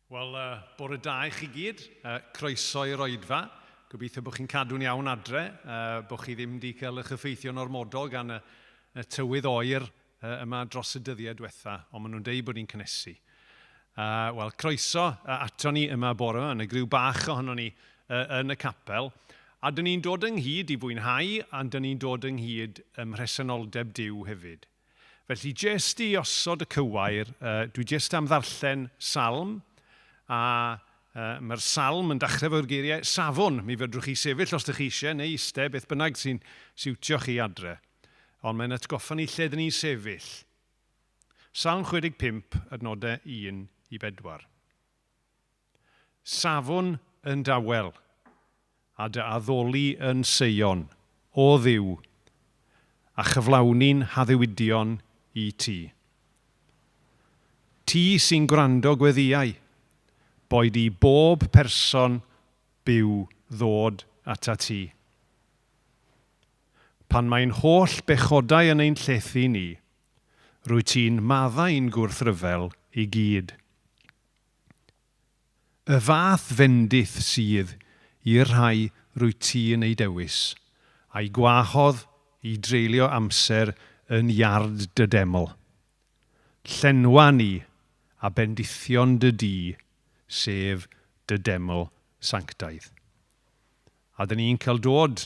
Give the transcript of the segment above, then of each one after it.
Wel, bore da i chi gyd. Croeso i'r oedfa. Gobeithio bod chi'n cadw'n iawn adre, bod chi ddim wedi cael eich effeithio'n ormodol gan y, y tywydd oer yma dros y dyddiau diwetha, ond maen nhw'n deud bod ni'n cynnesu. Wel, croeso ato ni yma bore yma, yn y griw bach ohono ni yn y capel. A dyn ni'n dod ynghyd i fwynhau, a dyn ni'n dod ynghyd ym mhresenoldeb Duw hefyd. Felly jyst i osod y cywair, dwi jyst am ddarllen salm, a mae'r salm yn dachrau efo'r geiriau 'safwn'. Mi fedrwch chi sefyll os dych chi eisiau, neu iste, beth bynnag sy'n siwtio chi adre. Ond mae'n atgoffa ni lle dyn ni'n sefyll. Salm 65, adnodau 1 i 4. Safwn yn dawel, a dy addoli yn Seion, O Dduw, a chyflawni'n haddewidion i ti. Ti sy'n gwrando gweddïau, boed i bob person byw ddod atat ti. Pan mae'n holl bechodau yn ein llethu ni, rwyt ti'n maddau'n gwrthryfel i gyd. Y fath fendith sydd i'r rhai rwyt ti'n eu dewis, a'u gwahodd i dreulio amser yn iard dy deml. Llenwa ni â bendithion dy dŷ, sef dy deml sanctaidd. A dyn ni'n cael dod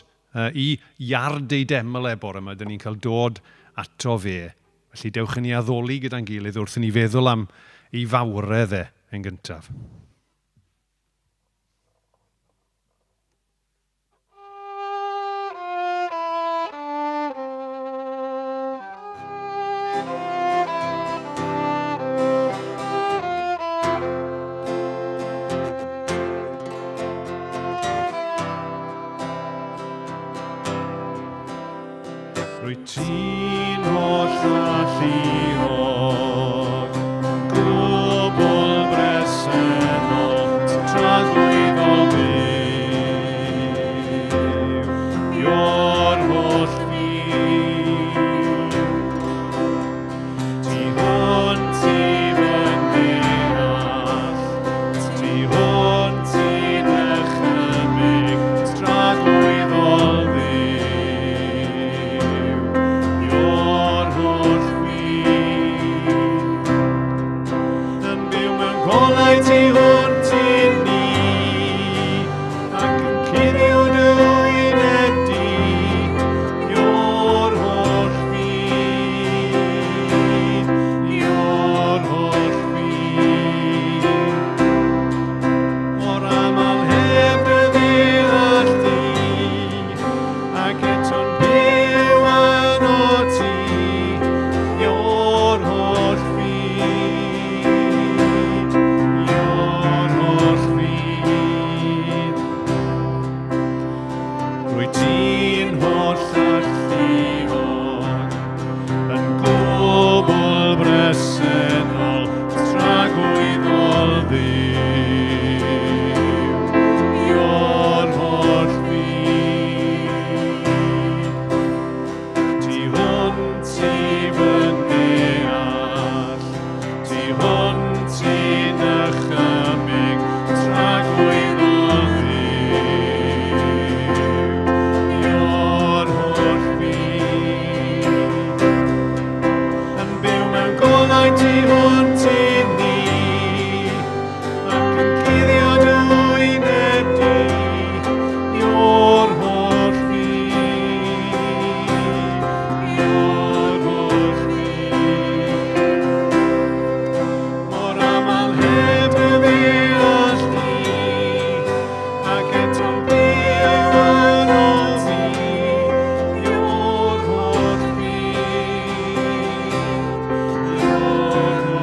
i iard ei deml e bore yma, dyn ni'n cael dod ato fe. Felly dewch i ni addoli gyda'n gilydd wrth i ni feddwl am ei fawredd e yn gyntaf. Rwyt ti'n holl alluog, gwbl bresennol, tragwyddol Dduw, yw'r holl fyd. Tu hwnt i fy ndeall, tu hwnt i dychymyg, tragwyddol Dduw, yw'r holl fyd. Yn byw mewn golau tu hwnt i ni, ac yn cuddio dy wyneb di, yw'r holl fyd, yw'r holl fyd. Mor aml heb dy ddeall di, ac eto'n byw arno ti, yw'r holl fyd, yw'r holl fyd. Rwyt ti'n holl alluog, yn gwbl bresennol, tragwyddol Dduw, yw'r holl fyd. Tu hwnt i fy ndeall, tu hwnt i nychymyg, tragwyddol Dduw, yw'r holl fyd. Yn byw mewn golau tu hwnt i ni, ac yn cuddio dy wyneb di, yw'r holl fyd, yw'r holl fyd. Mor aml heb dy ddeall di, ac eto'n byw yn ôl ti, yw'r holl fyd, yw'r holl fyd.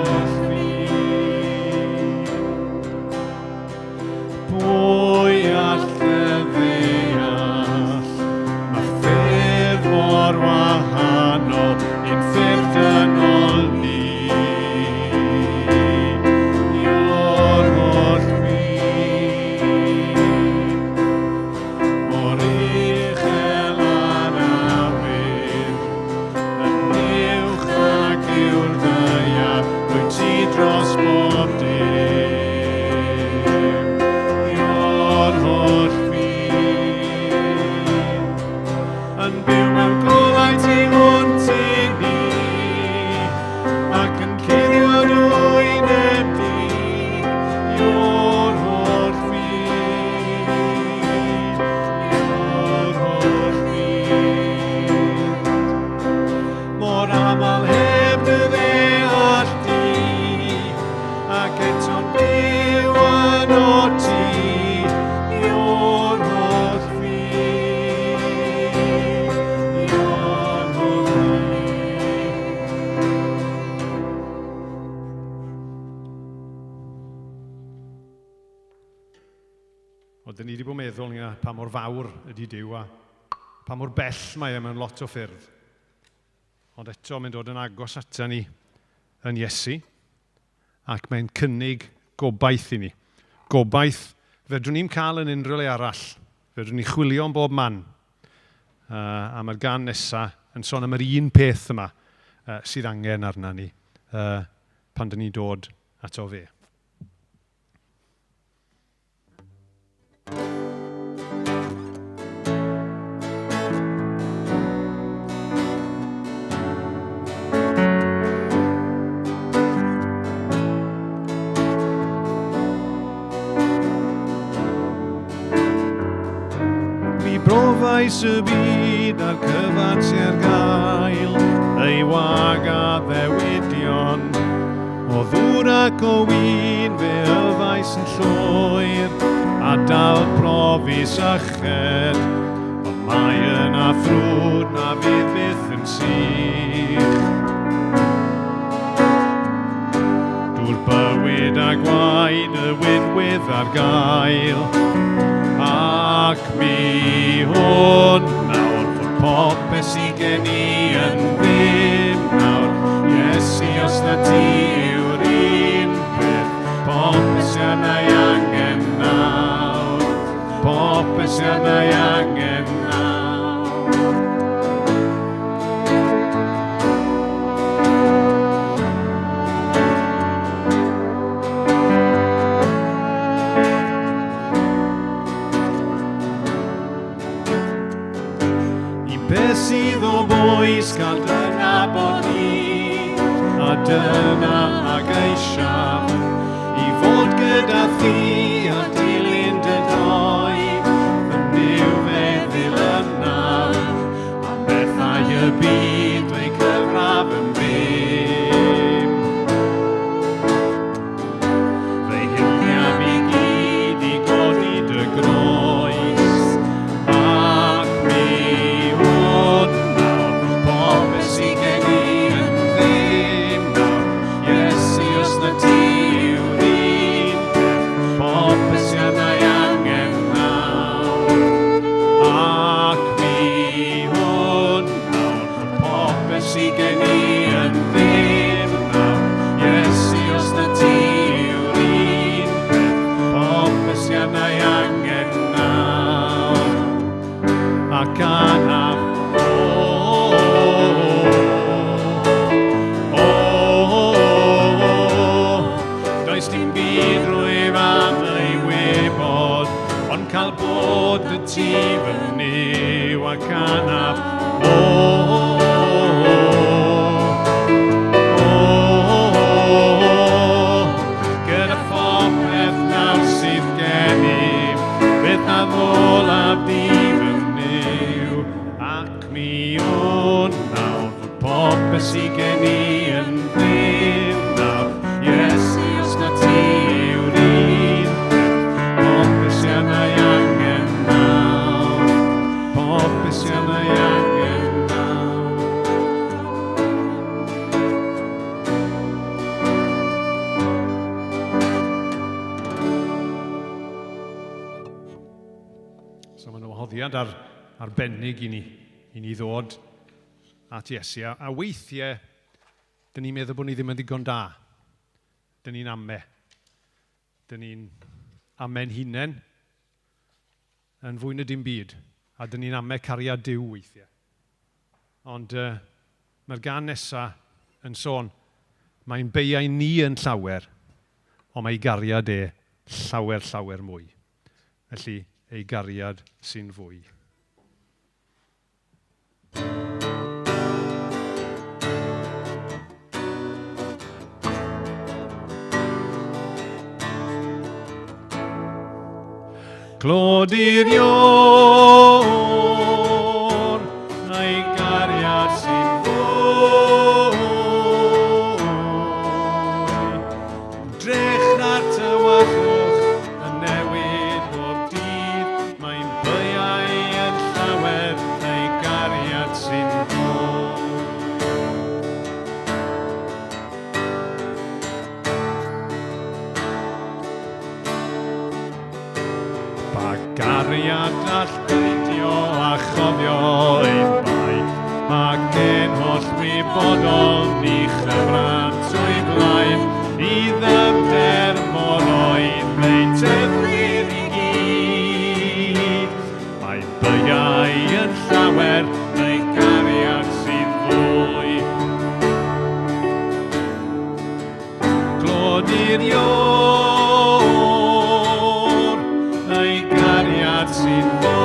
Dyn ni wedi bod yn meddwl ynglyn â pa mor fawr ydy Duw a pa mor bell mae e mewn lot o ffyrdd. Ond eto mae'n dod yn agos ata ni yn Iesu ac mae'n cynnig gobaith i ni. Gobaith fedrwn ni'm cael yn unrhyw le arall. Fedrwn ni chwilio yn bob man. A mae'r gan nesaf yn sôn am yr un peth yma sydd angen arna ni pan dyn ni'n dod ato fe. Mi brofais y byd a'r cyfan sy ar gael, ei wag a ddewidion. O ddŵr ac o win fe yfais yn llwyr, a dal profi syched, ond mae yna ffrwd na fydd byth yn sych. Dŵr bywyd a gwaed y winwydd ar gael, ac mi hwn nawr fod popeth sydd gen i yn ddim nawr. Iesu, os na ti yw'r un peth, popeth sydd arna i angen nawr. Popeth sydd arna i angen nawr. I beth sydd o bwys cael dy nabod di, a dyna a geisiaf, i fod gyda thi a dilyn dy doi, fy Nuw fe ddilynaf, a bethau y byd fe'i cyfraf yn ddim. Fe hiliaf i gyd i godi dy groes, ac mi wn nawr popeth sydd gen i yn ddim nawr. Iesu, os na ti yw'r un peth, popeth sydd arna i angen nawr. Ac mi wn nawr popeth sydd gen i yn ddim nawr. Iesu, os na ti yw'r un peth, popeth sydd arna i angen nawr. Ac anaf, o, o, o, o, does dim byd rwyf am ei wybod, ond cael bod y ti fy Nuw ac anaf, o, o, o, gyda phopeth nawr sydd gennym, beth na ddolaf di fy Nuw, ac mi wn nawr fod popeth sydd gen i yn ddim nawr. Iesu, os na ti yw'r un peth, popeth sydd arna i angen nawr. Popeth sydd arna i angen nawr. So mae'n wahoddiad ar, arbennig i ni, i ni ddod at Iesu. A, a weithiau, dyn ni'n meddwl bod ni ddim yn ddigon da. Dyn ni'n ame. Dyn ni'n ame'n hunain yn fwy na dim byd. A dyn ni'n ame cariad Duw weithiau. Ond uh, mae'r gan nesaf yn sôn, mae'n beiau ni yn llawer, ond mae ei gariad e llawer, llawer mwy. Felly, ei gariad sy'n fwy. Clod i'r Iôr, a'i gariad sy'n fwy. Drech na'r tywyllwch yn newid bob dydd, mae'n beiau yn llawer, ei gariad sy'n fwy. Pa all beidio a chofio ein bai. Ac ein holl wybodol ni chyfran trwy blaen i ddyfnder moroedd neu tyddwyr i gyd. Mae byau yn llawer, neu gariad sydd fwy. Clod i'r Iôr, ei gariad sy'n fwy.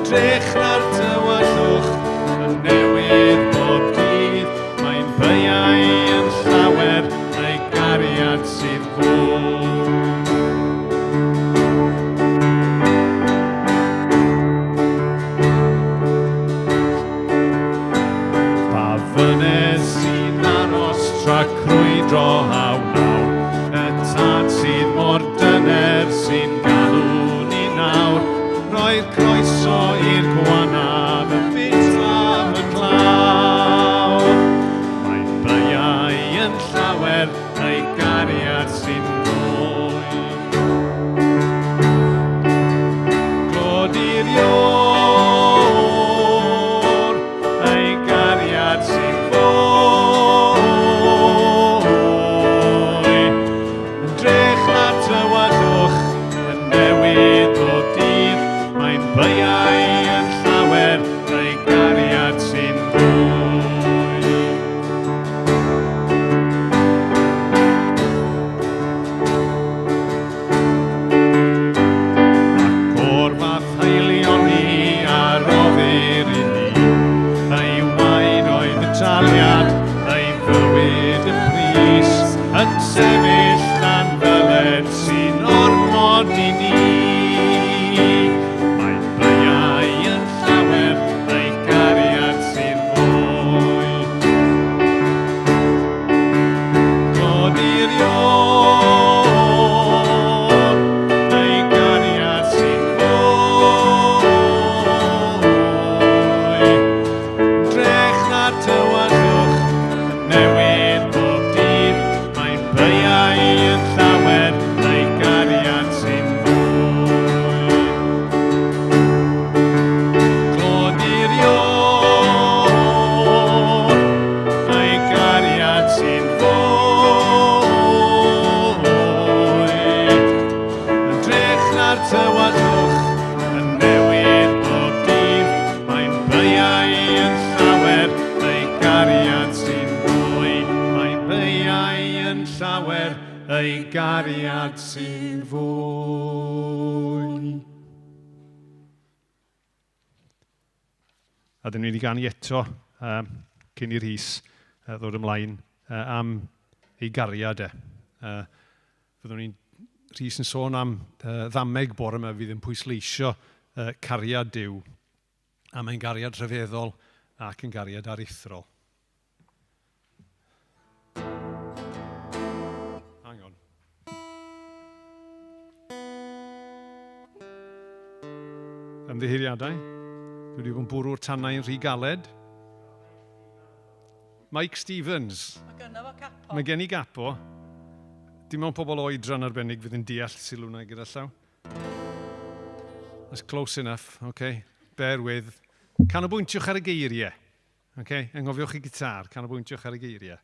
Drech na'r tywyllwch yn newydd bob dydd, mae'n beiau yn llawer, ei gariad sydd fwy. Pa fynedd sy'n aros tra crwydro a wnawn, y tad sydd mor dyner sy'n galw ni nawr, roi'r croeso i'r gwanaf, y butraf, y clawr. Mae beiau yn llawer, ei gariad sy'n fwy. Clod i'r Iôr, ei gariad sy'n fwy. Yn drech na tywyllwch, yn newydd bob dydd, mae'n beiau yn llawer, ei gariad sy'n fwy. Ac o'r fath haelioni a roddir i ni, ei waed oedd y taliad, ei fywyd y pris, yn sefyll dan ddyled sy'n ormod i ni. Mae bleiau yn llawer, ei gariad sy'n fwy. Clod i'r Iôr, ei gariad sy'n fwy. Drech na'r tywyllwch, yn newid bob dydd, mae'n beiau yn llawer, ei gariad sy'n fwy. Clod i'r Iôr, ei gariad sy'n fwy. Yn drech na'r tywyllwch, yn newid bob dydd, mae'n beiau yn llawer, ei gariad sy'n fwy. Mae'n beiau yn llawer, ei gariad sy'n fwy. A dyn ni wedi ganu eto cyn i Rhys ddod ymlaen am ei gariad e. Fyddwn ni'n Rhys yn sôn am ddameg bore yma fydd yn pwysleisio cariad Duw, a mae'n gariad rhyfeddol ac yn gariad aruthrol. Hang on. Ymddiheuriadau. Dwi wedi bod yn bwrw'r tannau yn rhy galed. Mike Stevens. Mae gynno fo capo. Mae gen i gapo. Dim ond pobl oedran arbennig fydd yn deall sylw na gyda llaw. That's close enough, okay. Bear with. Canolbwyntiwch ar y geiriau. Okay? Anghofiwch y gitar, canolbwyntiwch ar y geiriau.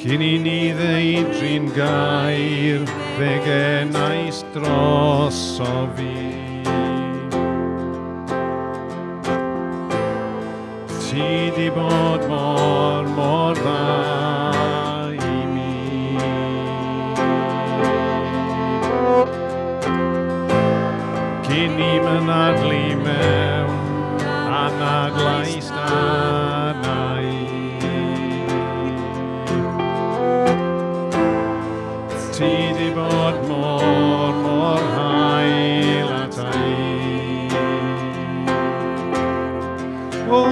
Cyn i ni ddeud drin gair, fe genais droso fi. Ti di bod mor, mor dda i mi. Cyn i mynadlu mewn anadlais arna i. Ti di bod mor, mor hael ata i. O,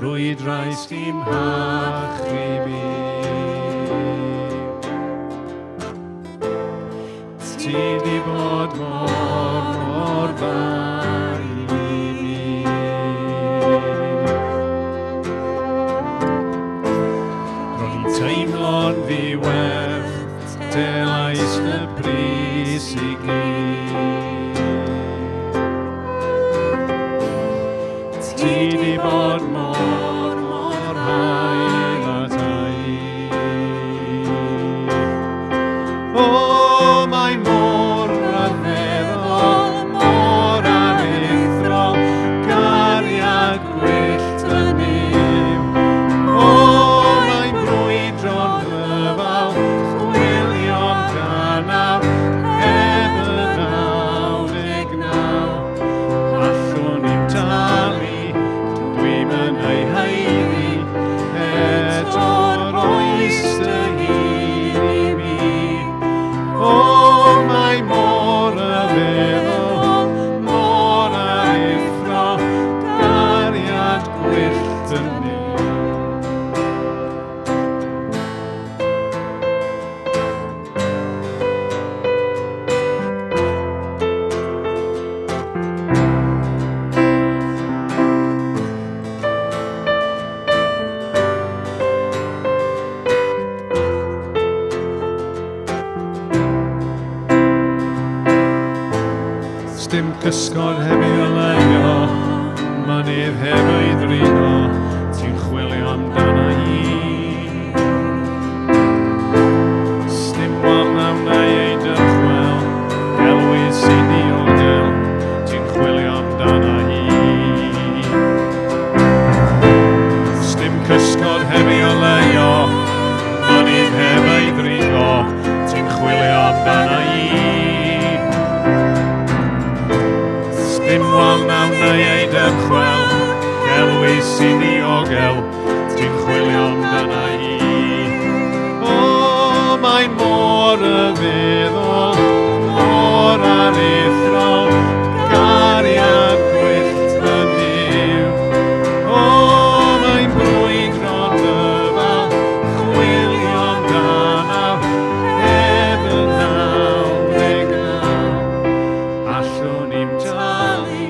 Brwydrais i'm hachub i. Ti di bod mor, mor dda i mi. Ro'n i'n teimlo'n ddiwerth, telais dy bris i gyd. Ti di bod mor, mor hael ata i. O, mae mor rhyfeddol, mor aruthrol, cariad gwyllt yn yw. O, mae'n brwydro'n ddyfal, chwilio amdanaf, heb y 99. Allwn i'm talu, dwi'm yn ei haeddu, eto'r oes dy hun i mi. O, mae mor ryfeddol, mor aruthrol, gariad gwyllt yn Nuw. Sdim cysgod heb ei oleuo, mynydd heb ei ddringo, ti'n chwilio amdana i. Sdim wal na wnai ei dymchwel, gelwydd sy'n ddiogel, ti'n chwilio amdana i. Sdim cysgod heb ei oleuo, mynydd heb ei ddringo, ti'n chwilio amdana i. Sdim wal na wnai ei dymchwel, gelwydd sy'n ddiogel, Ti'n chwilio amdana i. O, mae mor ryfeddol, mor aruthrol, cariad gwyllt fy Nuw. O, mae'n brwydro'n ddyfal, chwilio amdanaf, heb y 99. Allwn i'm talu,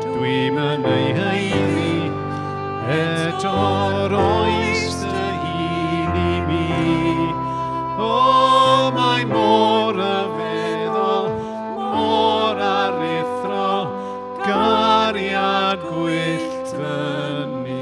dwi'm yn ei haeddu, Eto'r oes dy hun i mi. O, mae mor ryfeddol, mor aruthrol, gariad gwyllt fy Nuw.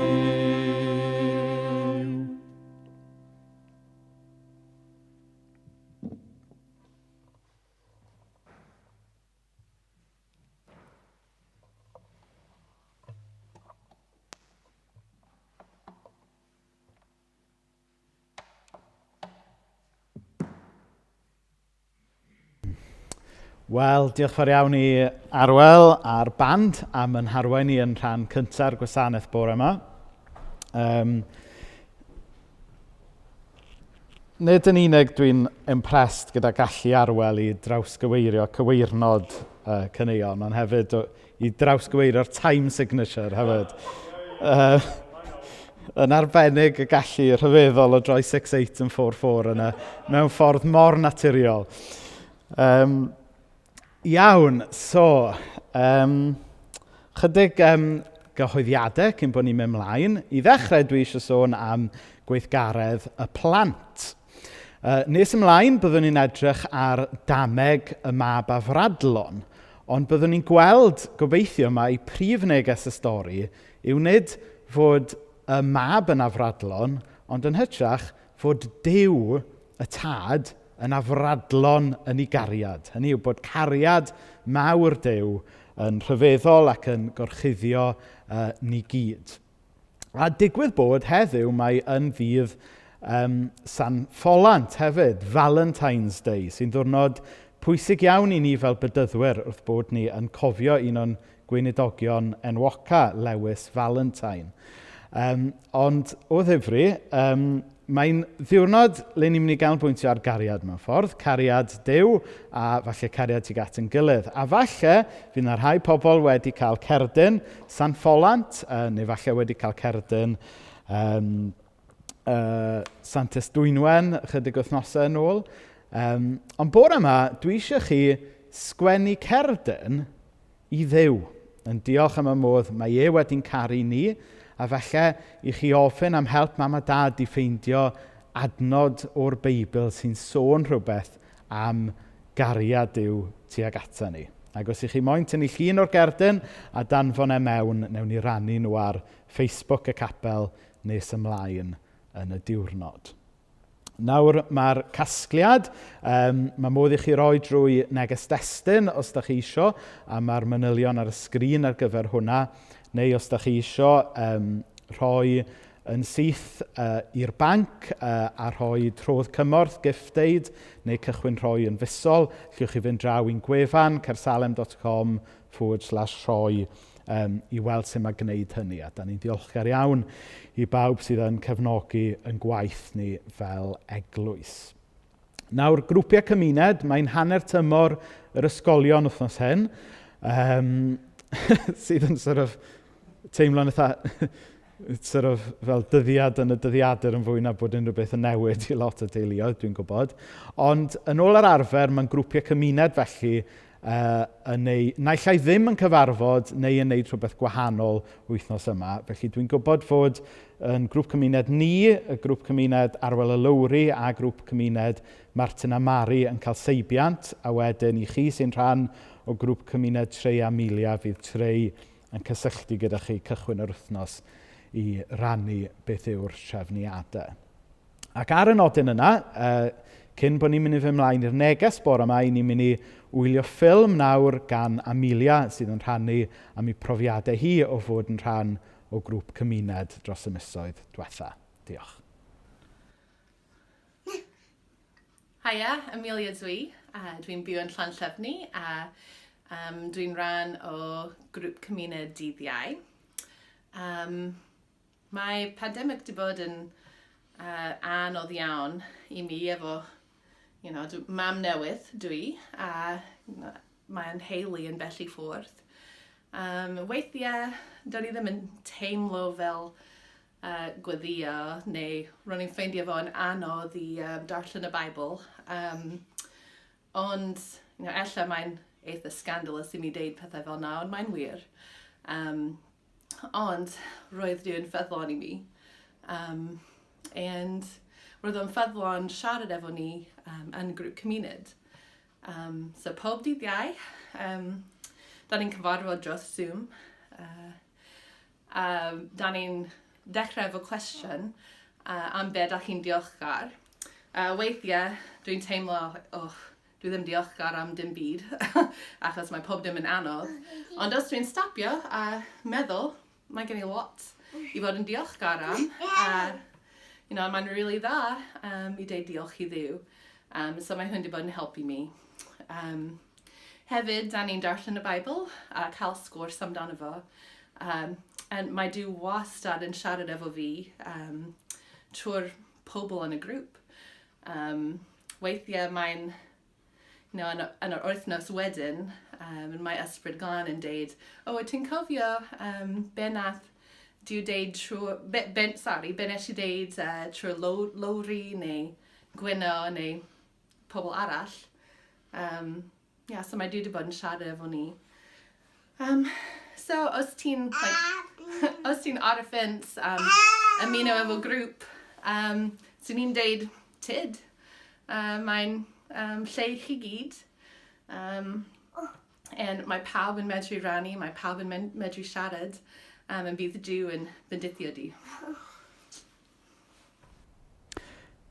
Wel, diolch fawr iawn i Arwel a'r band am yn harwain i yn rhan cynta'r gwasanaeth bore yma. Um, nid yn unig dwi'n impressed gyda gallu Arwel i drawsgyweirio cyweirnod uh, caneuon, ond hefyd i drawsgyweirio'r time signature hefyd. Yn arbennig y gallu rhyfeddol o droi 6-8 yn 4-4 yna mewn ffordd mor naturiol. Um, iawn, so, um, chydig um, gyhoeddiadau cyn bod ni'n mynd mlaen. I ddechrau, dwi eisiau sôn am gweithgaredd y plant. Nes ymlaen, byddwn ni'n edrych ar dameg y mab afradlon, ond byddwn ni'n gweld, gobeithio, mai prif neges y stori yw nid fod y mab yn afradlon, ond yn hytrach fod Duw, y tad, yn afradlon yn ei gariad. Hynny yw bod cariad mawr Duw yn rhyfeddol ac yn gorchuddio ni gyd. A digwydd bod heddiw mae yn ddydd um, San Ffolant hefyd, Valentine's Day, sy'n ddwrnod pwysig iawn i ni fel bedyddwyr wrth bod ni yn cofio un o'n gweinidogion enwoca, Lewis Valentine. Um, ond o ddifri, um, mae'n ddiwrnod le ni'n mynd i ganolbwyntio ar gariad mewn ffordd, cariad Duw a falle cariad tuag at yn gilydd. A falle fydd yna rhai pobl wedi cael cerdyn San Ffolant, neu falle wedi cael cerdyn um, Santes Dwynwen ychydig wythnosau yn ôl. Um, ond bore yma, dwi eisiau chi sgwennu cerdyn i Dduw, yn diolch am y modd mae e wedi'n caru ni, a falle i chi ofyn am help mam a dad i ffeindio adnod o'r Beibl sy'n sôn rhywbeth am gariad Duw tuag ata ni. Ac os ych chi moyn tynnu llun o'r gerdyn a danfon e mewn, newn ni rannu nhw ar Facebook y capel nes ymlaen yn y diwrnod. Nawr mae'r casgliad, um, mae modd i chi roi drwy neges destun os da chi isio, a mae'r manylion ar y sgrin ar gyfer hwnna, neu os da chi isio um, rhoi yn syth uh, i'r banc uh, a rhoi trodd cymorth, gift aid, neu cychwyn rhoi yn fusol, llwch chi fynd draw i'n gwefan, cersalem.com forward slash rhoi um, i weld sut mae gwneud hynny. A da ni'n diolchgar iawn i bawb sydd yn cefnogi yn gwaith ni fel eglwys. Nawr, grwpiau cymuned, mae'n hanner tymor yr ysgolion wythnos hyn, um, sydd yn sort of teimlo'n eitha sort of fel dyddiad yn y dyddiadur yn fwy na bod unrhyw beth yn newid i lot o deuluoedd, dwi'n gwybod. Ond yn ôl yr arfer, mae'n grwpiau cymuned felly yn ei, naill ai ddim yn cyfarfod neu yn neud rhywbeth gwahanol wythnos yma. Felly dwi'n gwybod fod yn grŵp cymuned ni, y grŵp cymuned Arwel y Lowri a grŵp cymuned Martin a Mari yn cael seibiant, a wedyn i chi sy'n rhan o grŵp cymuned Trey a Amelia fydd Trey yn cysylltu gyda chi cychwyn yr wythnos i rannu beth yw'r trefniadau. Ac ar y nodyn yna, uh, cyn bod ni'n mynd i fy ymlaen i'r neges bore yma, ni'n mynd i wylio ffilm nawr gan Amelia sydd yn rhannu am ei profiadau hi o fod yn rhan o grŵp cymuned dros y misoedd diwetha. Diolch. Haia, Amelia dwi. A dwi'n byw yn Llanllyfni a um, dwi'n rhan o grŵp cymuned dydd Iau. Um, mae pandemig wedi bod yn uh, anodd iawn i mi efo you know, dwi, mam newydd dwi a mae'n nheulu yn bell i ffwrdd. Um, weithiau, do'n i ddim yn teimlo fel uh, gweddio neu ro'n i'n ffeindio fo'n anodd i um, darllen y Beibl. Um, ond, you know, ella mae'n eitha scandalous i mi deud pethau fel na, ond mae'n wir. Um, ond roedd Duw yn ffyddlon i mi. Um, and roedd o'n ffyddlon siarad efo ni um, yn grŵp cymuned. Um, so pob dydd Iau, um, da ni'n cyfarfod dros Zoom. Uh, um, da ni'n dechrau efo cwestiwn uh, am be da chi'n diolchgar. Uh, weithiau, dwi'n teimlo, oh, dwi ddim diolchgar am dim byd, achos mae pob dim yn anodd. Ond os dwi'n stopio a meddwl, mae gen i lot i fod yn diolchgar am. A, you know, mae'n really dda um, i deud diolch i Dduw. Um, so mae hwn wedi bod yn helpu mi. Um, hefyd, da ni'n darllen y Beibl a cael sgwrs amdano fo. Um, and mae Duw wastad yn siarad efo fi um, trwy'r pobl yn y grŵp. Um, weithiau mae'n you know, yn, yn yr wythnos wedyn, um, mae Ysbryd Glân yn deud, o, oh, ti'n cofio um, be nath Duw deud trwy, be, be, sorry, be nes i deud uh, trwy Lowri neu Gwyno neu pobl arall. Um, yeah, so mae Duw wedi bod yn siarad efo ni. Um, so, os ti'n like, os ti'n ar y ffens um, ymuno efo grŵp, um, swn i'n deud tyd. Uh, mae'n um, lle i chi gyd. Um, and mae pawb yn medru rannu, mae pawb yn medru siarad, um, yn bydd Duw yn bendithio di.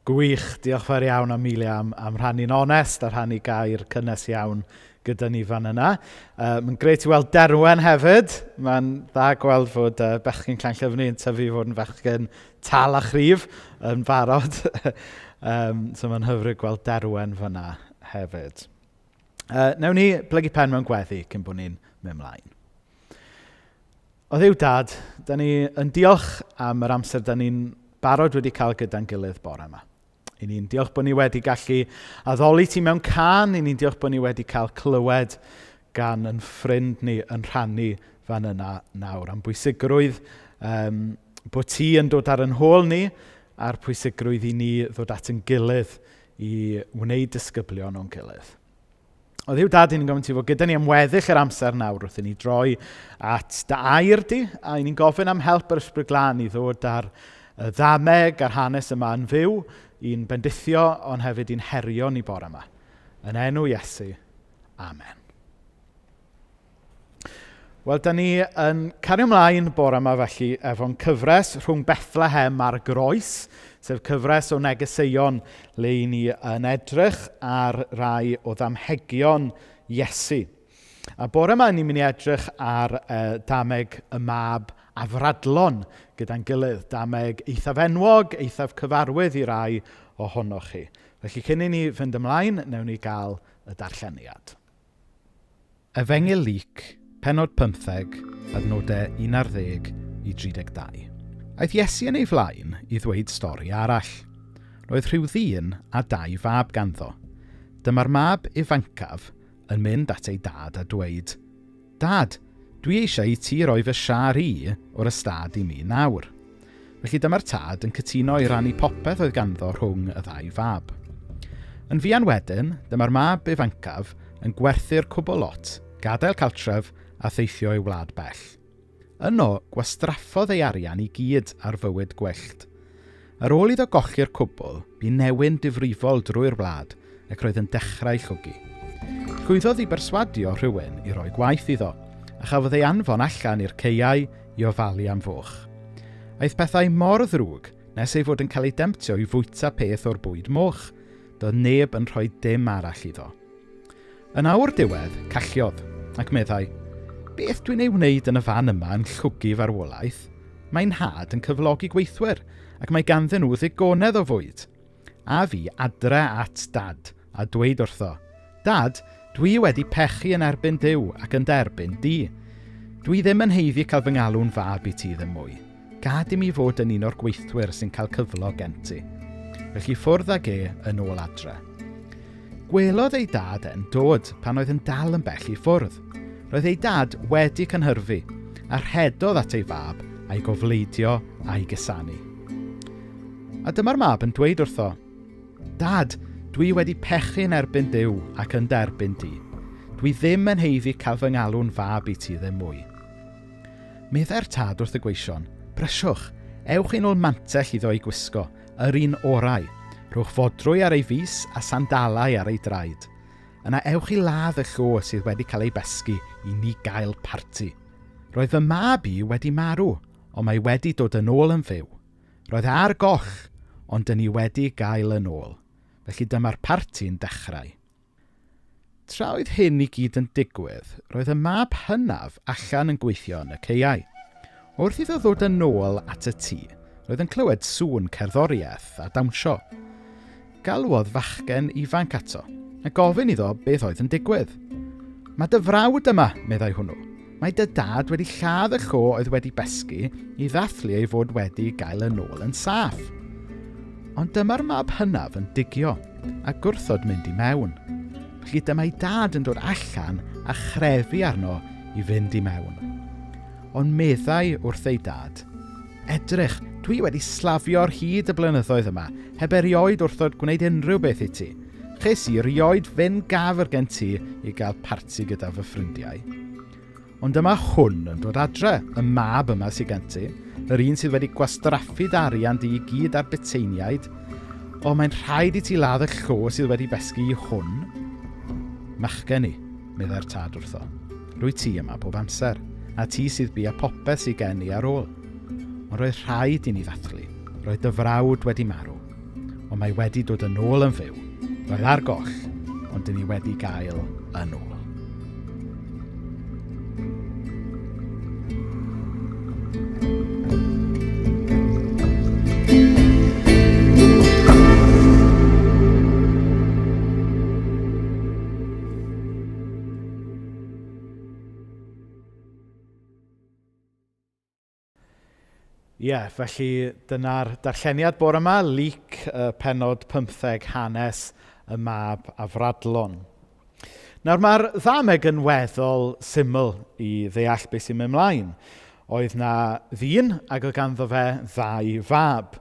Gwych, diolch fawr iawn Amelia am, am rhannu'n onest a rhannu gair cynnes iawn gyda ni fan yna. Uh, Mae'n greit i weld Derwen hefyd. Mae'n dda gweld fod uh, bechgyn Llanllyfni yn tyfu i fod yn fechgyn tal a chryf yn barod. um, so mae'n hyfryd gweld Derwen fyna hefyd. Uh, newn ni blygu pen mewn gweddi cyn bod ni'n mynd mlaen. O Dduw Dad, da ni yn diolch am yr amser da ni'n barod wedi cael gyda'n gilydd bore yma. I ni'n diolch bod ni wedi gallu addoli ti mewn cân, i ni'n diolch bod ni wedi cael clywed gan yn ffrind ni yn rhannu fan yna nawr. Am bwysigrwydd bod ti yn dod ar yn hôl ni a'r pwysigrwydd i ni ddod at yn gilydd i wneud disgyblion o'n gilydd. O Dduw Dad, ni'n gofyn ti fod gyda ni am weddill yr amser nawr wrth i ni droi at dy air di, a i ni'n gofyn am help yr Ysbryd Glân i ddod ar y ddameg a'r hanes yma yn fyw, i'n bendithio, ond hefyd i'n herio ni bore yma. Yn enw Iesu, amen. Wel, da ni yn cario ymlaen bore yma felly efo'n cyfres rhwng Bethlehem a'r Groes, sef cyfres o negeseuon le i ni yn edrych ar rai o ddamhegion Iesu. A bore yma ni'n mynd i edrych ar dameg y mab afradlon gyda'n gilydd, dameg eithaf enwog, eithaf cyfarwydd i rai ohonoch chi. Felly cyn i ni fynd ymlaen, newn ni gael y darlleniad. Efengyl Luc, pennod 15, adnodau 11 i 32. Aeth Iesu yn ei flaen i ddweud stori arall. Roedd rhyw ddyn a dau fab ganddo. Dyma'r mab ifancaf yn mynd at ei dad a dweud, Dad, dwi eisiau i ti roi fy siâr i o'r ystâd i mi nawr. Felly dyma'r tad yn cytuno i rannu popeth oedd ganddo rhwng y ddau fab. Yn fuan wedyn, dyma'r mab ifancaf yn gwerthu'r cwbl lot, gadael cartref a theithio i wlad bell. Yno, gwastraffodd ei arian i gyd ar fywyd gwyllt. Ar ôl iddo golli'r cwbl, bu newyn difrifol drwy'r wlad ac roedd yn dechrau llwgu. Llwyddodd i berswadio rhywun i roi gwaith iddo, a chafodd ei anfon allan i'r caeau i ofalu am foch. Aeth pethau mor ddrwg nes ei fod yn cael ei demtio i fwyta peth o'r bwyd moch. Doedd neb yn rhoi dim arall iddo. Yn awr diwedd, calliodd, ac meddai, Beth dwi'n ei wneud yn y fan yma yn llwgu farwolaeth? Mae nhad yn cyflogi gweithwyr, ac mae ganddyn nhw ddigonedd o fwyd. A fi adre at dad, a dweud wrtho, Dad, dwi wedi pechu yn erbyn Duw ac yn derbyn di. Dwi ddim yn haeddu cael fy ngalw'n fab i ti ddim mwy. Gad i mi fod yn un o'r gweithwyr sy'n cael cyflog gen ti. Felly ffwrdd ag e yn ôl adre. Gwelodd ei dad e'n dod pan oedd yn dal yn bell i ffwrdd. Roedd ei dad wedi cynhyrfu, a rhedodd at ei fab a'i gofleidio a'i gusanu. A dyma'r mab yn dweud wrtho, Dad, dwi wedi pechu yn erbyn Duw ac yn derbyn di. Dwi ddim yn haeddu cael fy ngalw'n fab i ti ddim mwy. Meddai'r tad wrth y gweision, Brysiwch, ewch i nôl mantell iddo ei gwisgo, yr un orau. Rhowch fodrwy ar ei fys a sandalau ar ei draed. Yna ewch i ladd y llo sydd wedi cael ei besgi i ni gael parti. Roedd fy mab i wedi marw, ond mae wedi dod yn ôl yn fyw. Roedd e ar goll, ond dyn ni wedi gael yn ôl. Felly dyma'r parti'n dechrau. Tra oedd hyn i gyd yn digwydd, roedd y mab hynaf allan yn gweithio yn y caeau. Wrth iddo ddod yn ôl at y tŷ, roedd yn clywed sŵn cerddoriaeth a dawnsio. Galwodd fachgen ifanc ato, a gofyn iddo beth oedd yn digwydd. Mae dy frawd yma, meddai hwnnw. Mae dy dad wedi lladd y llo oedd wedi besgi i ddathlu ei fod wedi gael yn ôl yn saff. Ond dyma'r mab hynaf yn digio a gwrthod mynd i mewn. Felly dyma'i dad yn dod allan a chrefu arno i fynd i mewn. Ond meddai wrth ei dad, Edrych, dwi wedi slafio ar hyd y blynyddoedd yma, heb erioed wrthod gwneud unrhyw beth i ti. Ches i rioed fyn gafr gen ti i gael parti gyda fy ffrindiau. Ond dyma hwn yn dod adre, y mab yma sydd gen ti, yr un sydd wedi gwastraffu dy arian di i gyd ar buteiniaid. O, mae'n rhaid i ti ladd y llo sydd wedi besgi i hwn. Machgen i, meddai'r tad wrtho. Rwy ti yma bob amser, a ti sydd bia popeth sydd gen i ar ôl. Ond roedd rhaid i ni ddathlu. Roedd dy frawd wedi marw, ond mae wedi dod yn ôl yn fyw. Roedd ar goll, ond dyn ni wedi gael yn ôl. Ie, yeah, felly dyna'r darlleniad bore yma, Luc, pennod 15, hanes y mab afradlon. Nawr mae'r ddameg yn weddol syml i ddeall beth sy'n mynd mlaen. Oedd na ddyn ac oedd ganddo fe ddau fab.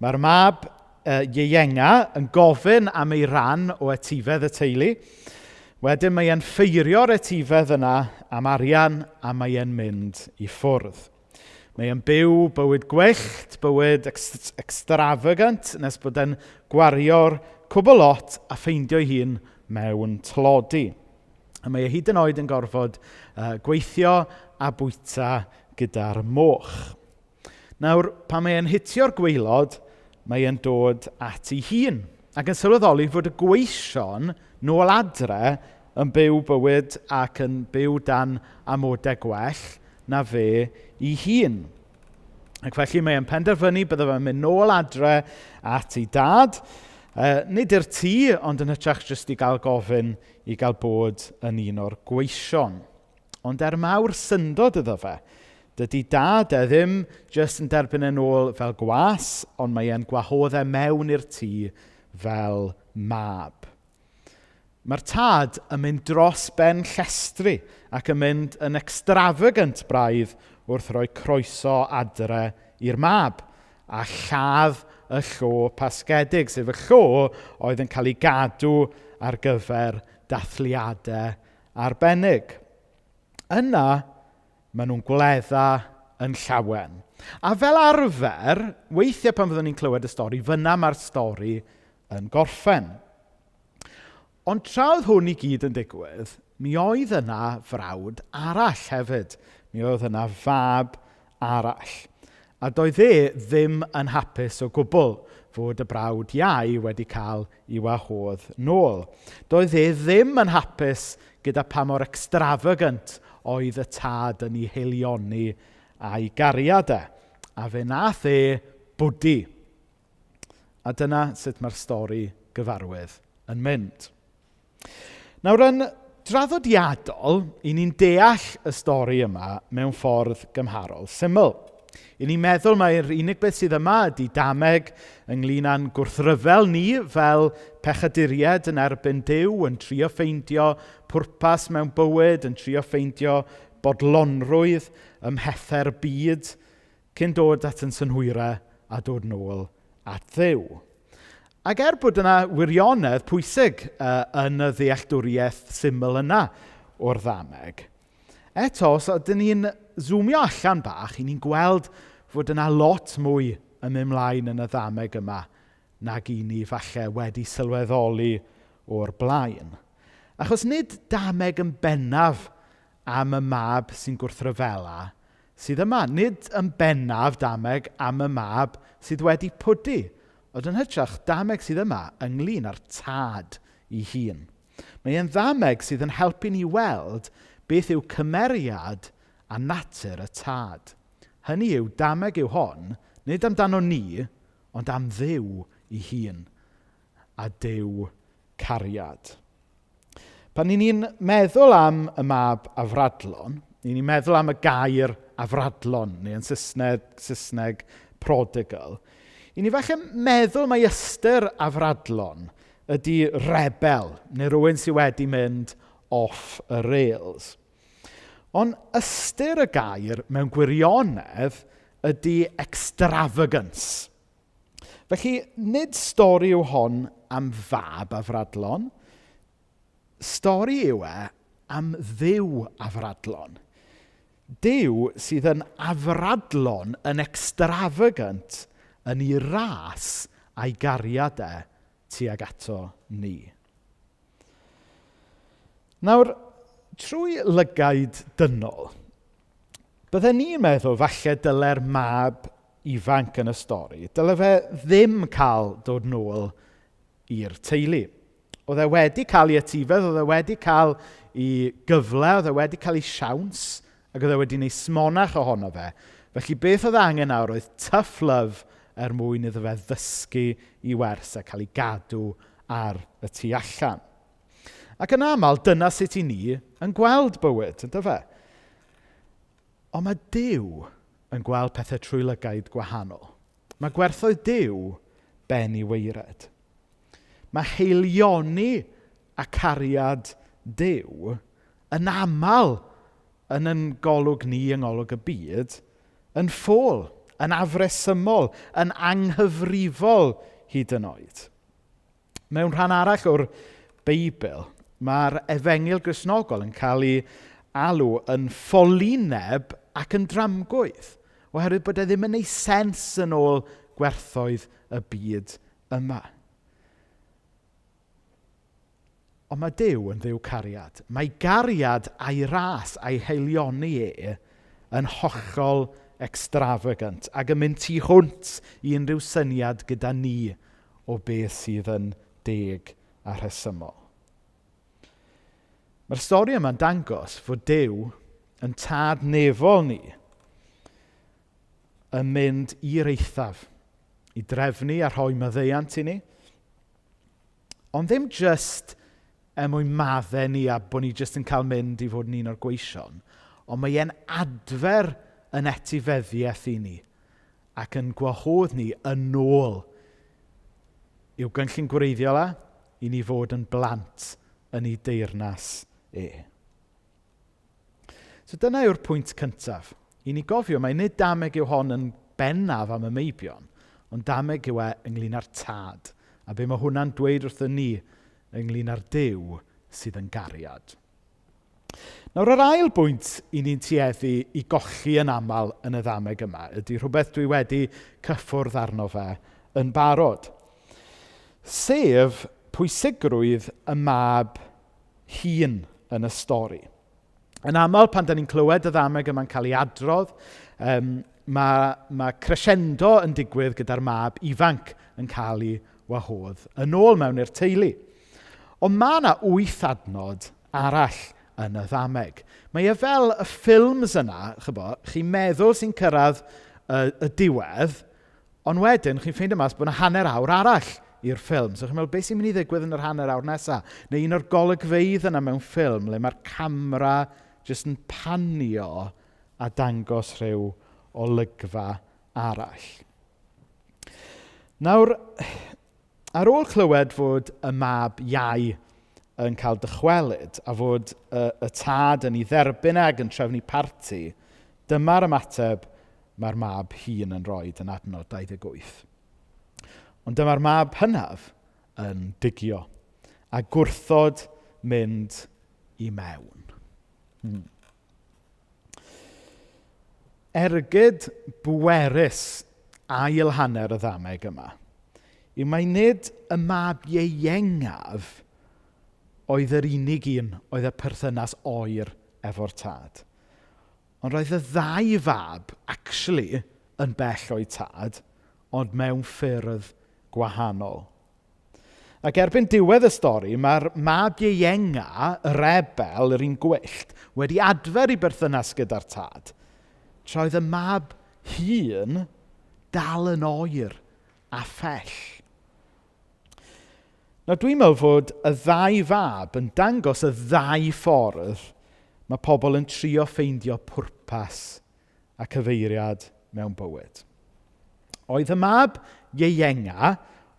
Mae'r mab ieuenga yn gofyn am ei ran o etifedd y teulu. Wedyn mae e'n ffeirio'r etifedd yna am arian a mae e'n mynd i ffwrdd. Mae e'n byw bywyd gwyllt, bywyd extravagant, nes bod e'n gwario'r cwbl lot a ffeindio'i hun mewn tlodi. A mae e hyd yn oed yn gorfod gweithio a bwyta gyda'r moch. Nawr, pan mae e'n hitio'r gwaelod, mae e'n dod at ei hun. Ac yn sylweddoli fod y gweision nôl adre yn byw bywyd ac yn byw dan amodau gwell na fe ei hun. Ac felly mae e'n penderfynu bydde fe'n mynd nôl adre at ei dad. Nid i'r tŷ, ond yn hytrach jyst i gael gofyn i gael bod yn un o'r gweision. Ond er mawr syndod iddo fe, dydy dad e ddim jyst yn derbyn e'n ôl fel gwas, ond mae e'n gwahodd e mewn i'r tŷ fel mab. Mae'r tad yn mynd dros ben llestri ac yn mynd yn extravagant braidd wrth roi croeso adre i'r mab a lladd y llo pasgedig, sef y llo oedd yn cael ei gadw ar gyfer dathliadau arbennig. Yna, maen nhw'n gwledda yn llawen. A fel arfer, weithiau pan fyddwn ni'n clywed y stori, fyna mae'r stori yn gorffen. Ond tra oedd hwn i gyd yn digwydd, mi oedd yna frawd arall hefyd. Mi oedd yna fab arall. A doedd e ddim yn hapus o gwbl fod y brawd iau wedi cael ei wahodd nôl. Doedd e ddim yn hapus gyda pa mor extravagant oedd y tad yn ei haelioni a'i gariad e. A fe nath e bwdu. A dyna sut mae'r stori gyfarwydd yn mynd. Nawr, yn draddodiadol, i ni'n deall y stori yma mewn ffordd gymharol syml. I ni'n meddwl mai'r unig beth sydd yma ydy dameg ynglyn â'n gwrthryfel ni fel pechaduriaid yn erbyn Duw, yn trio ffeindio pwrpas mewn bywyd, yn trio ffeindio bodlonrwydd ym mhethau'r byd, cyn dod at yn synhwyrau a dod nôl at Dduw. Ac er bod yna wirionedd pwysig yn y ddealltwriaeth syml yna o'r ddameg, eto, os ydyn ni'n zoomio allan bach, i ni'n gweld fod yna lot mwy yn mynd mlaen yn y ddameg yma nag i ni falle wedi sylweddoli o'r blaen. Achos nid dameg yn bennaf am y mab sy'n gwrthryfela sydd yma. Nid yn bennaf dameg am y mab sydd wedi pwdu, ond yn hytrach dameg sydd yma ynglyn â'r tad ei hun. Mae e'n ddameg sydd yn helpu ni weld beth yw cymeriad a natur y tad. Hynny yw, dameg yw hon, nid amdano ni, ond am Dduw ei hun, a Duw cariad. Pan ni'n meddwl am y mab afradlon, ni'n meddwl am y gair afradlon, neu yn Saesneg prodigal, i ni falle meddwl mai ystyr afradlon ydy rebel, neu rhywun sydd wedi mynd off y rails. Ond ystyr y gair mewn gwirionedd ydy extravagance. Felly, nid stori yw hon am fab afradlon. Stori yw e am Dduw afradlon. Duw sydd yn afradlon, yn extravagant, yn ei ras a'i gariad e tuag ato ni. Nawr, trwy lygaid dynol, bydden ni'n meddwl falle dyle'r mab ifanc yn y stori, dyle fe ddim cael dod nôl i'r teulu. Oedd e wedi cael ei etifedd, oedd e wedi cael ei gyfle, oedd e wedi cael ei siawns, ac oedd e wedi gwneud smonach ohono fe. Felly beth oedd angen nawr oedd tough love er mwyn iddo fe ddysgu i wers a cael ei gadw ar y tu allan. Ac yn aml, dyna sut i ni yn gweld bywyd, ynddo fe? Ond mae Duw yn gweld pethau trwy lygaid gwahanol. Mae gwerthoedd Duw ben i waered. Mae haelioni a cariad Duw yn aml yn yn golwg ni yng ngolwg y byd yn ffôl, yn afresymol, yn anghyfrifol hyd yn oed. Mewn rhan arall o'r Beibl, mae'r Efengyl Gristnogol yn cael ei alw yn ffolineb ac yn dramgwydd, oherwydd bod e ddim yn ei sens yn ôl gwerthoedd y byd yma. Ond mae Duw yn Dduw cariad. Mae gariad a'i ras a'i haelioni e yn hollol extravagant ac yn mynd tu hwnt i unrhyw syniad gyda ni o beth sydd yn deg a rhesymol. Mae'r stori yma'n dangos fod Duw yn tad nefol ni yn mynd i'r eithaf i drefnu a rhoi maddeuant i ni, Ond ddim jyst er mwyn maddau ni a bod ni jyst yn cael mynd i fod yn un o'r gweision, ond mae e'n adfer yn etifeddiaeth i ni ac yn gwahodd ni yn ôl i'w gynllun gwreiddiol e, i ni fod yn blant yn ei deyrnas e. So dyna yw'r pwynt cyntaf. I ni gofio mai nid dameg yw hon yn bennaf am y meibion, ond dameg yw e ynglyn â'r tad, a be mae hwnna'n dweud wrthyn ni ynglyn â'r Duw sydd yn gariad. Nawr, yr ail bwynt i ni'n tueddu i golli yn aml yn y ddameg yma ydy rhywbeth dwi wedi cyffwrdd arno fe yn barod, sef pwysigrwydd y mab hun yn y stori. Yn aml, pan da ni'n clywed y ddameg yma'n cael ei adrodd, um, mae, mae crescendo yn digwydd gyda'r mab ifanc yn cael ei wahodd yn ôl mewn i'r teulu. Ond mae yna wyth adnod arall yn y ddameg. Mae e fel y ffilms yna, chybo, chi'n meddwl sy'n cyrraedd y, y diwedd, Ond wedyn, chi'n ffeindio mas bod 'na hanner awr arall i'r ffilm. So chi'n meddwl, beth sy'n mynd i ddigwydd yn yr hanner awr nesaf? Neu un o'r golygfeydd yna mewn ffilm le mae'r camera jyst yn panio a dangos rhyw olygfa arall. Nawr, ar ôl clywed fod y mab iau yn cael dychwelyd a fod y, y tad yn ei dderbyn e ac yn trefnu parti, dyma'r ymateb mae'r mab hŷn yn rhoi yn adnod 28. Ond dyma'r mab hynaf yn digio a gwrthod mynd i mewn. Ergyd bwerus ail hanner y ddameg yma yw mai nid y mab ieuengaf oedd yr unig un oedd y perthynas oer efo'r tad. Ond roedd y ddau fab actually yn bell o'u tad, ond mewn ffyrdd gwahanol. Ac erbyn diwedd y stori, mae'r mab ieuenga, y rebel, yr un gwyllt, wedi adfer ei berthynas gyda'r tad. Tra oedd y mab hŷn dal yn oer a phell. Nawr dwi'n meddwl fod y ddau fab yn dangos y ddau ffordd mae pobl yn trio ffeindio pwrpas a cyfeiriad mewn bywyd. Oedd y mab ieuenga,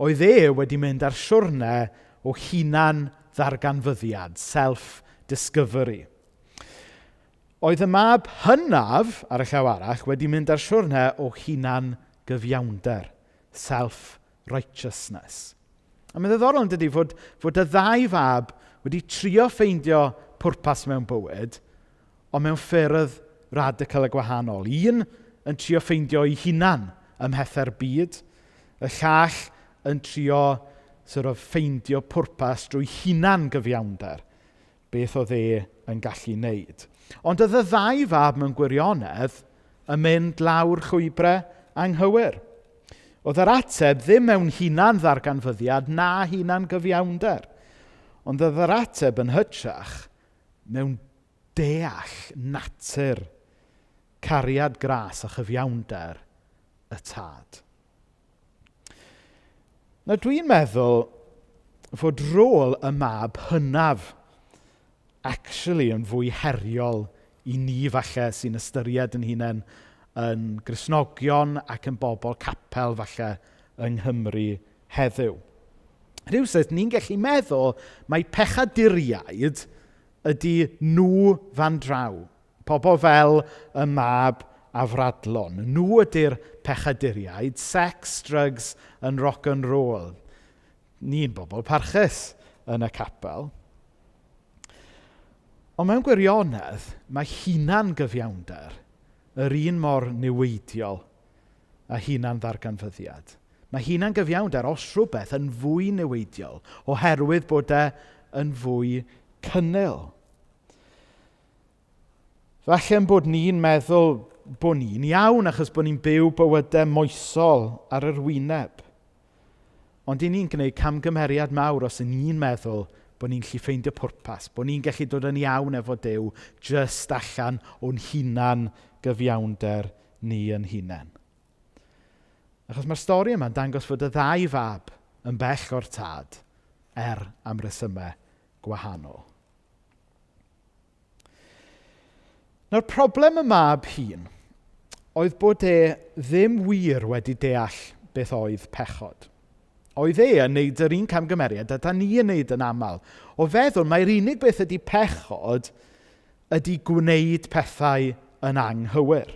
oedd e wedi mynd ar siwrne o hunan ddarganfyddiad, self-discovery. Oedd y mab hynaf, ar y llaw arall, wedi mynd ar siwrne o hunan gyfiawnder, self-righteousness. A mae'n ddiddorol yn dydy fod, fod y ddau fab wedi trio ffeindio pwrpas mewn bywyd, ond mewn ffyrdd radical a gwahanol. Un yn trio ffeindio ei hunan ym mhethau'r byd, y llall yn trio sort of, ffeindio pwrpas drwy hunan gyfiawnder, beth oedd e yn gallu wneud. Ond oedd y ddau fab mewn gwirionedd yn mynd lawr llwybrau anghywir. Oedd yr ateb ddim mewn hunan ddarganfyddiad na hunan gyfiawnder, ond oedd yr ateb yn hytrach mewn deall natur cariad gras a chyfiawnder y tad. Nawr dwi'n meddwl fod rôl y mab hynaf actually yn fwy heriol i ni falle sy'n ystyried yn hunain yn Gristnogion ac yn bobl capel falle yng Nghymru heddiw. Rhywsut, ni'n gallu meddwl mai pechaduriaid ydy nhw fan draw. Pobl fel y mab afradlon. Nhw ydy'r pechaduriaid, sex, drugs and rock and roll. Ni'n bobl parchus yn y capel. Ond mewn gwirionedd, mae hunan gyfiawnder yr un mor niweidiol a hunan ddarganfyddiad. Mae hunan gyfiawnder, os rhywbeth, yn fwy niweidiol oherwydd bod e yn fwy cynnil. Falle ein bod ni'n meddwl bod ni'n iawn achos bod ni'n byw bywydau moesol ar yr wyneb. Ond i ni'n gwneud camgymeriad mawr os y'n ni'n meddwl bod ni'n gallu ffeindio pwrpas, bod ni'n gallu dod yn iawn efo Duw jyst allan o'n hunan gyfiawnder ni yn hunain. Achos mae'r stori yma'n dangos fod y ddau fab yn bell o'r tad er am resymau gwahanol. Nawr, problem y mab hŷn oedd bod e ddim wir wedi deall beth oedd pechod. Oedd e yn neud yr un camgymeriad a da ni yn neud yn aml. O feddwl mai'r unig beth ydy pechod ydy gwneud pethau yn anghywir.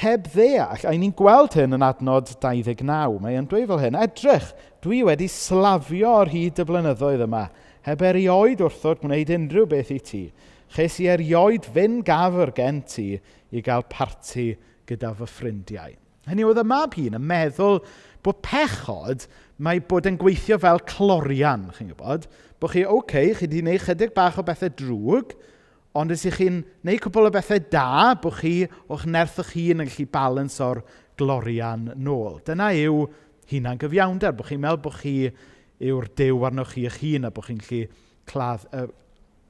Heb ddeall, a ni'n gweld hyn yn adnod 29, mae e'n dweud fel hyn, edrych, dwi wedi slafio ar hyd y blynyddoedd yma, heb erioed wrthod gwneud unrhyw beth i ti. Ches i erioed fyn gafr gen ti i gael parti gyda fy ffrindiau. Hynny oedd y mab hŷn yn meddwl bod pechod, mae bod yn gweithio fel clorian, chi'n gwybod? Bod chi, oce, okay, chi wedi gwneud chydig bach o bethau drwg, Ond os ych chi'n gwneud cwpl o bethau da, bod chi o'ch nerth eich hun yn gallu balanso'r glorian nôl. Dyna yw hunan gyfiawnder, bod chi'n meddwl bod chi yw'r Duw arnoch chi eich hun a bod chi'n gallu cladd,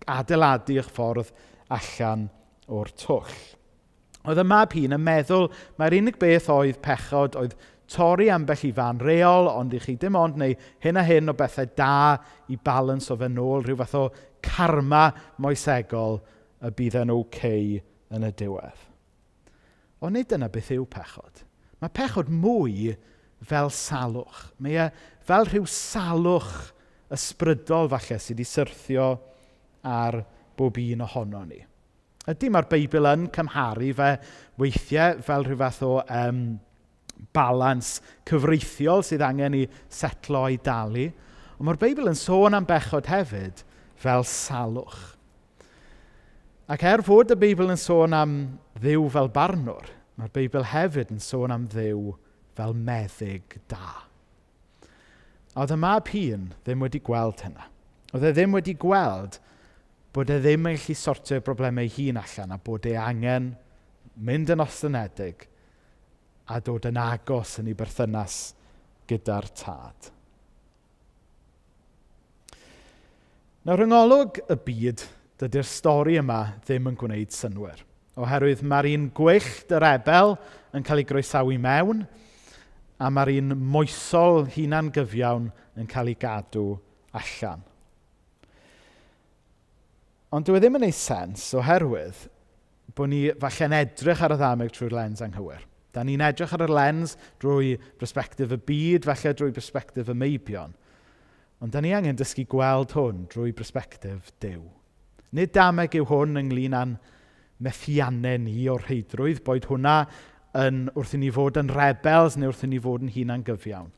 adeiladu eich ffordd allan o'r twll. Oedd y mab hŷn yn meddwl mai'r unig beth oedd pechod oedd torri ambell i fan reol, ond i chi dim ond neu hyn a hyn o bethau da i balans o fe nôl, rhyw fath o karma moesegol y bydd e'n okay yn y diwedd. Ond nid dyna beth yw pechod. Mae pechod mwy fel salwch. Mae e fel rhyw salwch ysbrydol falle sydd wedi syrthio ar bob un ohono ni. Ydy, mae'r Beibl yn cymharu fe weithiau fel rhyw fath o balans cyfreithiol sydd angen i setlo a'i dalu. Ond mae'r Beibl yn sôn am bechod hefyd fel salwch. Ac er fod y Beibl yn sôn am Dduw fel barnwr, mae'r Beibl hefyd yn sôn am Dduw fel meddyg da. A oedd y mab hŷn ddim wedi gweld hynna. Oedd e ddim wedi gweld bod e ddim yn gallu sortio ei broblemau ei hun allan a bod e angen mynd yn ostynedig a dod yn agos yn ei berthynas gyda'r tad. Nawr, yng ngolwg y byd, dydy'r stori yma ddim yn gwneud synnwyr. Oherwydd mae'r un gwyllt, y rebel, yn cael ei groesawu mewn, a mae'r un moesol hunan gyfiawn yn cael ei gadw allan. Ond dyw e ddim yn ei sens oherwydd bod ni falle'n edrych ar y ddameg trwy'r lens anghywir. Da ni'n edrych ar y lens drwy bersbectif y byd, falle drwy bersbectif y meibion. Ond da ni angen dysgu gweld hwn drwy bersbectif Duw. Nid dameg yw hwn ynglyn â'n methiannau ni o'r rheidrwydd, boed hwnna yn wrth i ni fod yn rebels neu wrth i ni fod yn hunan gyfiawn.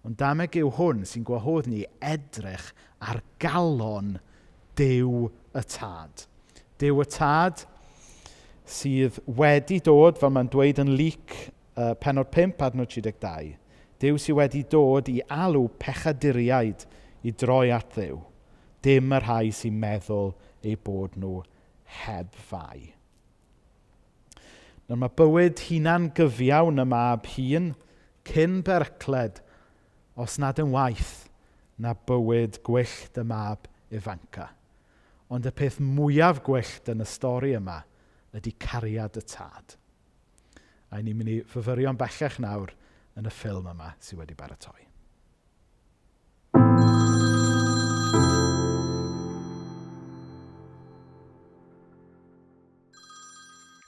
Ond dameg yw hwn sy'n gwahodd ni edrych ar galon Duw y Tad. Duw y Tad sydd wedi dod, fel mae'n dweud yn Luc pennod 5, adnod 32. Duw sydd wedi dod i alw pechaduriaid i droi at Dduw, dim y rhai sy'n meddwl eu bod nhw heb fai. Nawr mae bywyd hunan gyfiawn y mab hŷn cyn berycled, os nad yn waeth, na bywyd gwyllt y mab ifanca. Ond y peth mwyaf gwyllt yn y stori yma ydy cariad y tad. A ni'n mynd i fyfyrio'n bellach nawr yn y ffilm yma sydd wedi baratoi.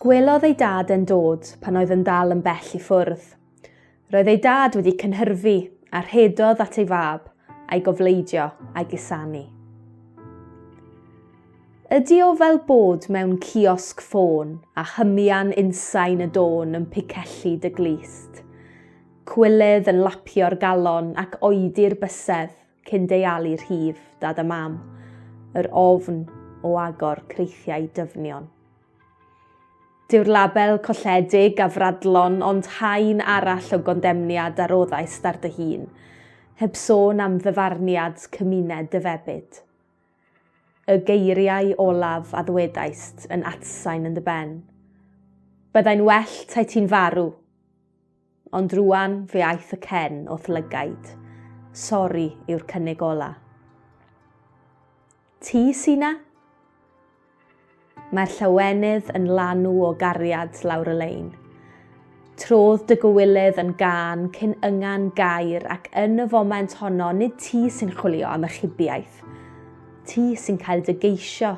Gwelodd ei dad e'n dod pan oedd yn dal yn bell i ffwrdd. Roedd ei dad wedi cynhyrfu a rhedodd at ei fab a'i gofleidio a'i gusanu. Ydy o fel bod mewn ciosg ffôn a hymian unsain y dôn yn picellu dy glust? Cwilydd yn lapio'r galon ac oedi'r bysedd cyn deialu rhif dad a mam, yr ofn o agor creithiau dyfnion. Dyw'r label colledig a fradlon ond haen arall o gondemniad a roddaist ar dy hun, heb sôn am ddyfarniad cymuned dy febyd. Y geiriau olaf a ddwedaist yn atsain yn dy ben. Byddai'n well tae ti'n farw. Ond rŵan fe aeth y cen o'th lygaid. Sori yw'r cynnig ola. Ti sy 'na? Mae'r llawenydd yn lanw o gariad lawr y lein. Trodd dy gywilydd yn gân cyn yngan gair ac yn y foment honno nid ti sy'n chwilio am achubiaeth. Ti sy'n cael dy geisio,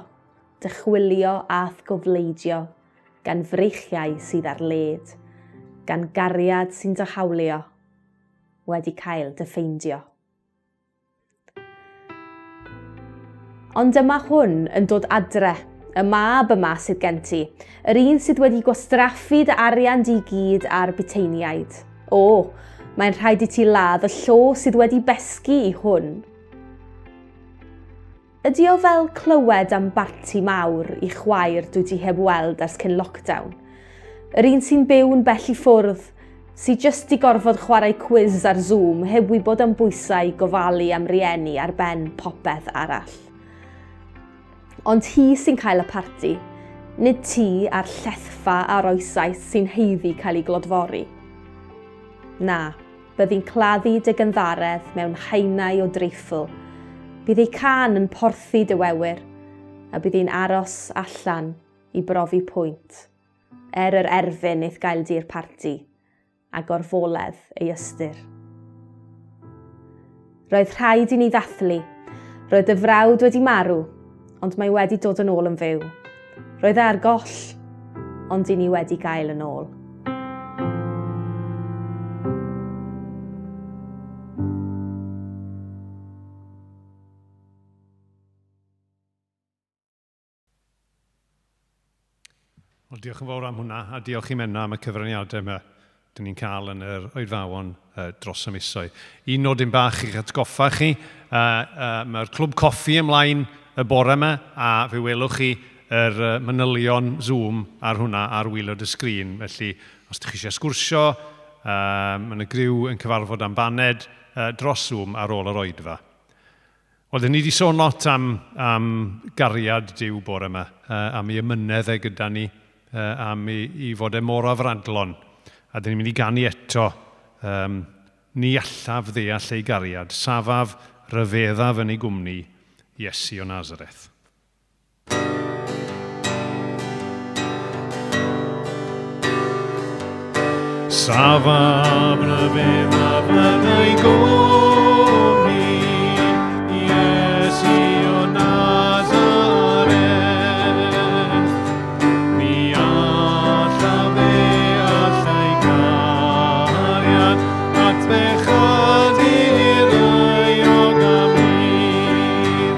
dy chwilio a'th gofleidio gan freichiau sydd ar led, gan gariad sy'n dy hawlio, wedi cael dy ffeindio. Ond dyma hwn yn dod adre, y mab yma sydd gen ti, yr un sydd wedi gwastraffu dy arian di gyd ar buteiniaid. O, mae'n rhaid i ti ladd y llo sydd wedi besgi i hwn. Ydy o fel clywed am barti mawr i chwaer dwi ti heb weld ers cyn lockdown? Yr un sy'n byw'n bell i ffwrdd, sy jyst di gorfod chwarae cwis ar Zoom heb wybod am bwysau gofalu am rieni ar ben popeth arall. Ond hi sy'n cael y parti, nid ti a'r llethfa a'r oesau sy'n haeddu cael ei glodfori. Na. Byddi'n claddu dy gynddaredd mewn haenau o dreiffl. Bydd eu cân yn porthi dy wewyr, a bydd hi'n aros allan i brofi pwynt, er yr erfyn i'th gael di'r parti, a gorfoledd ei ystyr. Roedd rhaid i ni ddathlu. Roedd dy frawd wedi marw, ond mae wedi dod yn ôl yn fyw. Roedd e ar goll, ond i ni wedi gael yn ôl. Wel, diolch yn fawr am hwnna, a diolch i Menna am y cyfraniadau yma dyn ni'n cael yn yr oedfaon dros y misoedd. Un nodyn bach i'ch atgoffa chi, mae'r clwb coffi ymlaen y bore yma, a fe welwch chi yr manylion Zoom ar hwnna ar waelod y sgrin. Felly, os ydych chi eisiau sgwrsio, mae yna griw yn cyfarfod am baned dros Zoom ar ôl yr oedfa. Wel, dyn ni wedi sôn lot am, am gariad Duw bore yma, am ei amynedd e gyda ni, am ei, i fod e mor afradlon. A dyn ni'n mynd i ganu eto, um, ni allaf ddeall ei gariad, safaf ryfeddaf yn ei gwmni, Iesu o Nazareth. Safaf ryfeddaf yn ei gwmni, Iesu o Nazareth. Ni allaf ddeall ei gariad, at bechadur euog a blin.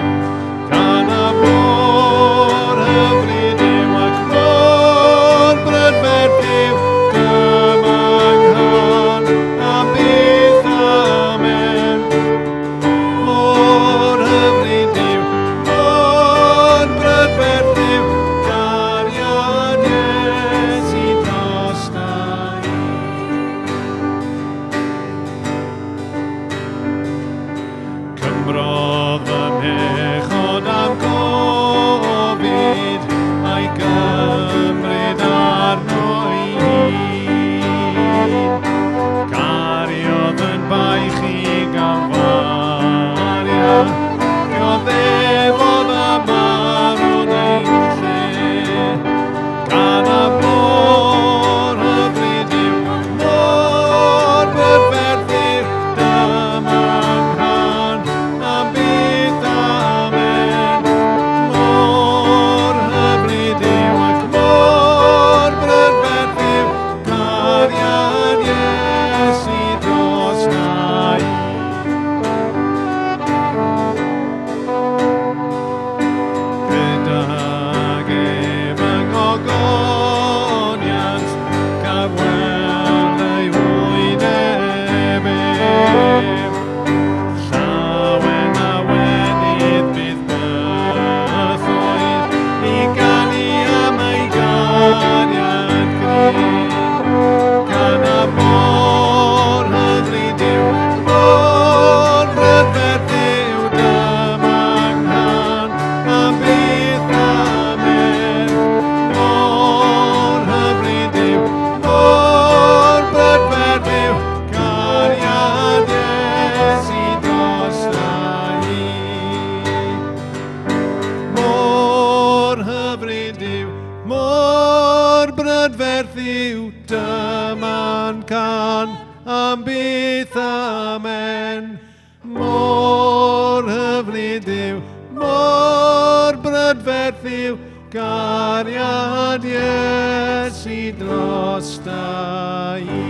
Gan y mor hyfryd yw ac mor brydferth yw, dyma nghân am byth amen. Mor hyfryd yw, mor brydferth yw, cariad Iesu drosta i. Cymrodd fy mhechod am gofid a'i gymryd arno ei hun. Cariodd yn baich i Galfaria, dioddefodd a marw'n ein lle. Gan y mor hyfryd yw, mor brydferth yw, dyma nghân am byth amen. Mor hyfryd yw ac mor byth, amen. Mor hyfryd yw, mor brydferth yw, cariad Iesu drosta i.